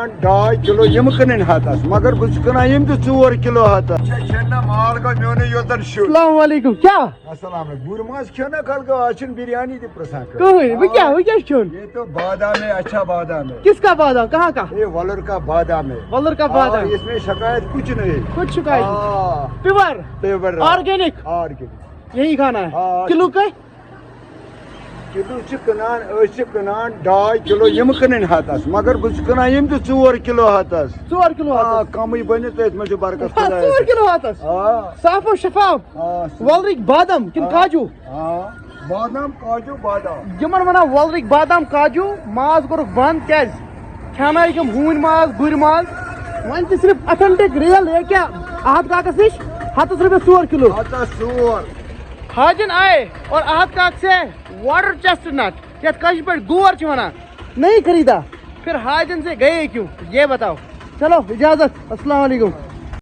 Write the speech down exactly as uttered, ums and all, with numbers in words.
ڈاے کلو یِم کٕنٕنۍ ہتس، مگر بہٕ چھُس کٕنان یِم تہِ ژور کلو ہتس۔ ژےٚ کھٮ۪ن نا مال گوٚو میونُے یوتن شُر۔ السلام علیکم، کیٛاہ؟ السلام علیکم۔ بُرٕ ماز کھیو نا کلہٕ گوٚو، آز چھِنہٕ بریانی تہِ پرٛژھان کانٛہہ۔ کٕہٕنۍ۔ وۄنۍ کیٛاہ، وۄنۍ کیٛاہ چھُ کھیوٚن؟ یہ تو بادام ہے، اچھا بادام ہے۔ کس کا بادام؟ کہاں کا؟ یہ ولر کا بادام ہے۔ ولر کا بادام۔ اور اس میں شکایت کچھ نہیں۔ کچھ شکایت نہیں۔ ہاں۔ پیور۔ پیور۔ آرگینک۔ آرگینک۔ یہی کھانا ہے۔ ہاں۔ کلو کٔہۍ؟ کلو چھِ کٕنان، أسۍ چھِ کٕنان ڈاے کلو یِم کٕنٕنۍ ہتس، مگر بہٕ چھُس کٕنان یِم تہِ ژور کلو ہتس۔ ژور کلو آ، ہتس؟ کمٕے بنہِ تٔتھۍ منٛز چھُ برکت خدایس۔ ژور کلو ہتس؟ آ۔ صاف و شفاف؟ آ، سُہ۔ ولرٕکۍ بادام کِنہٕ آ۔ کاجوٗ؟ آ، بادام، کاجوٗ، بادام۔ یِمن ونان ولرٕکۍ بادام کاجوٗ، ماز کوٚرُکھ بنٛد، کیٛازِ؟ کھیٛانٲوِکھ یِم ہوٗنۍ ماز، گُرۍ ماز۔ وۄنۍ تہِ صرف authentic real، یہِ کیٛاہ؟ احد کاکس نِش ہتس رۄپیس ژور کلو۔ ہتس ژور۔ حاجن آئے اور احد کاک سے واٹر چیسٹ نٹ، یتھ کٲشِر پٲٹھۍ گور چھِ ونان، نہیں خریدا، پھر حاجن سے گئے کیوں، یہ بتاؤ۔ چلو اجازت، السلام علیکم۔